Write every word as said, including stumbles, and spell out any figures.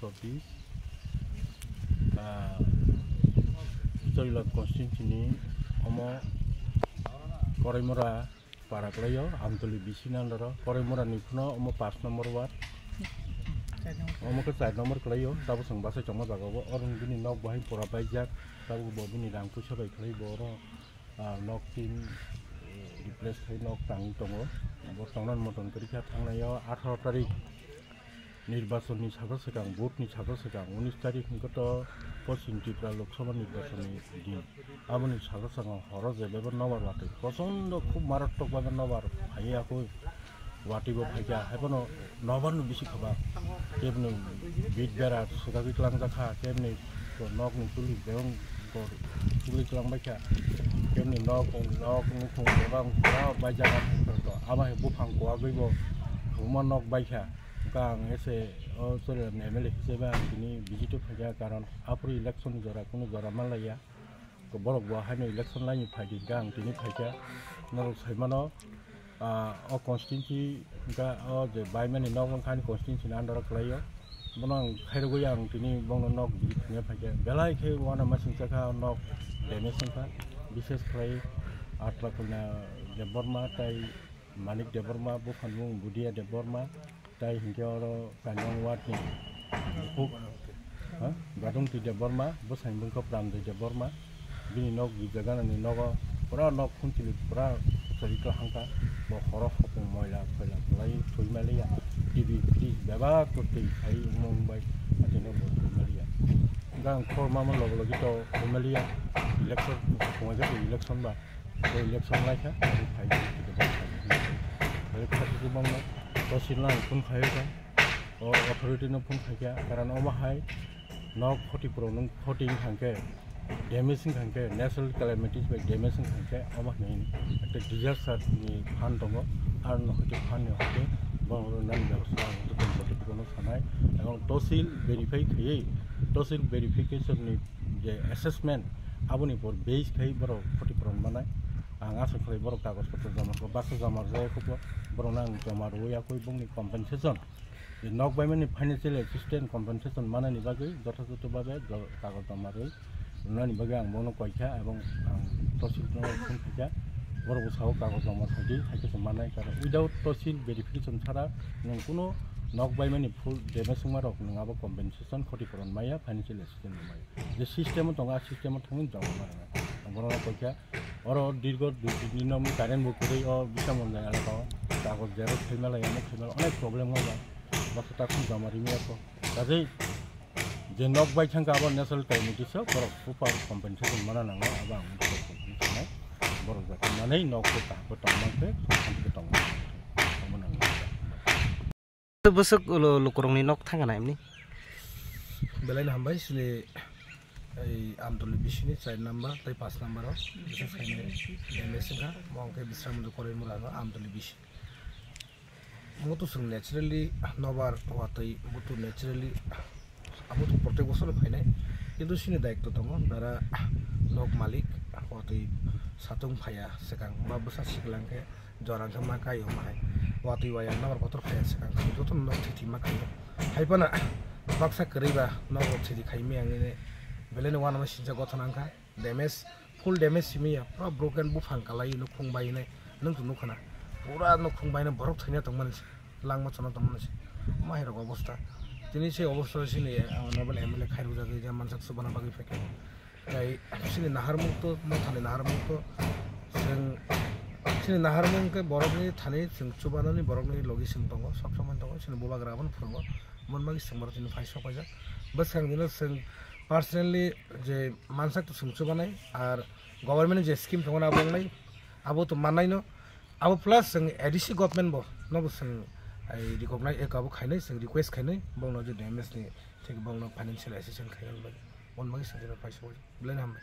Dos bis, ah, Choilak constituency ni omo Koraimura para kwlaio, Amtoli B C ni under o, Koraimura ni phano omo pash number ward. Omo khe char number kwlaio, tabuk chwng bachai tongma jaga o, oro bini nok bahai pura baijak, tabuk bo bini rang puisa bai khlai bo oro, ah, nok tin, eh, replace khai nok tangwi tongo. Bo tongna moton kwrwi kha thangnai o atharo tarik. Nirbachon ni saka swkang, vote ni saka swkang, unis tarik hwnkhe to Poschim Tripura Lok Sabha nirbachon ni din. Aboni saka swkang horo je bebak nobar watwi prochondo khub maratwk bhabe nobar phaiya koi watwi bo phaikha, haiphano nobar no bisi khaba. Kebni bit bera swkagwi tlangjak kha, kebni nok ni chuli bebak chuli twlang baikha, kebni nok, nok nukhung bebak pura baijak kha, abo hai buphang kuwagwi bo kwbangma nok baikha. Hwnkhe ang ese o Chorilaini M L A hisabe ang tini visit o phaikha, karon aphuru election jora kunu jora manlaiya. Borok bo haino election laini phaidi hwnkhe ang tini phaikha. Norok saimano, ah, o constituency hwnkhe o je baimani nok wngkha ani constituency ni under o kwlaio. Bono ang khairogwi ang tini bono nok visit khaina phaikha. Belai khe uanamasingcha kha o nok damage wngkha. Bishes khlai Atlakoina Debbarma tei Manik Debbarma, buphanmung Budia Debbarma, tei hinkhe oro Kainong ward ni bukhuk, ha? Gadungti Debbarma, bwsai bwkha Pramjoy Debbarma, bini nok gibja ganani nogo pura nok khunchili pura chori kaham kha, bo horo hopung moila soila kwlai thwi maliya, T V fridge bebak kwtwi khai wngmung bai, atino bo thwi maliya. Gang khorma mo logo logi to thwi maliya, election, khumai khe election ba. Bo election lai kha, bo phai khe bo phai kha. Bo khati kwbangma tosil no ang phone khai kha, o authority no phone khai kha, karon omo hai nok khoti puro nung khoti wngkha khe, damage wngkha khe, natural calamities bai damage wngkha khe, omo hai ekta disaster ni phan tongo, aro no hwnkhe phan ni hwnkhe bo nani byabostha ang tei authority no sanai, ebong tosil verify khaiwi, tosil verification ni je assessment, aboni por base khai borok khoti puron manai. Ang asa khlai borok kagoj potro joma kho, baksa joma rwya kho, borokno ang joma rwya kho, bongni compensation, je nok baimani financial assistance compensation manani bagwi jothojoto babe jo-, kagoj joma rwi rwnani bagwi ang bono koi kha, ebong ang tosil no phone khai kha, borok bo sao kagoj joma saidi, hai khe se manai, karon without tosil verification chara nwng kuno nok baimani full damage wngma rok nwng abo compensation khoti puron maya, financial assistance maya. Je system o tongo, a system o thangwi joma ma rwnai. Ang borokno koi kha, oro dirgo dui tin din no current bo kwrwi, o Bisramganj elaka o kagoj xerox khaima lai, omo khaima lai, onek problem wng bai. Baksa takhum joma rimi ya kho. Kajei je nok bai thang kha, abo natural calamities o borok proper compensation mana nango, abo ang sanai. Borok jate manwi nok bo kaham khe tong man khe, shanti khe tong man khe. Omo nang. Bwswk ulo lukurokni nok thang kana imni? Belai no hambai, chini ei Amtoli bisini char number tei paanch number o, bises khainai M S wngkha, mo hwnkhe Bisramganj Koraimura no Amtoli bisi. Mutu chwng naturally nobar watwi, mutu naturally abo to protek bosor phainai, kintu chini daitto tongo, bera nok malik watwi satung phaiya swkang ba bwsa siklang khe jora hwnkhe ma kai omo hai. Watwi waya nobar kotor phaiya swkang khe joto nok thwi thwi ma kai. Hai phano baksa kwrwi ba nok rok thwi thwi khai maya wngwi belai no uanama sincha gothona wngkha. Damage, full damage simi ya, pura broken, buphang kalai nukhung bai hinai nwng to nukha na. Pura nukhung baino borok thwina tongmani se, langma chona tongmani se. Mahirok obostha. Tini se obostha sini, ah, honorable M L A khairok jagwi je mansak chubana bagwi phaikha. Tei sini naharmung to, mo thani naharmung to, chwng sini naharmung khe borokni thani chwng chubanani borokni logi chwng tongo, sob somoi tongo, sini bubagra abono phurungo. Mon magi chwng borok tini phai sok paijak. Bwskang dino chwng personally je mansak to chwng chubanai, ar government ni je scheme tongo na abo wngnai, abo to mannai no. Abo plus chwng A D C government bo nobo chwng ai recognize, eh, abo khainai, chwng request khainai, bongno je D M S ni thik bongno financial assistance khainani bagwi. Mon magi chwng tini phai sok paijak. Belai no hambai.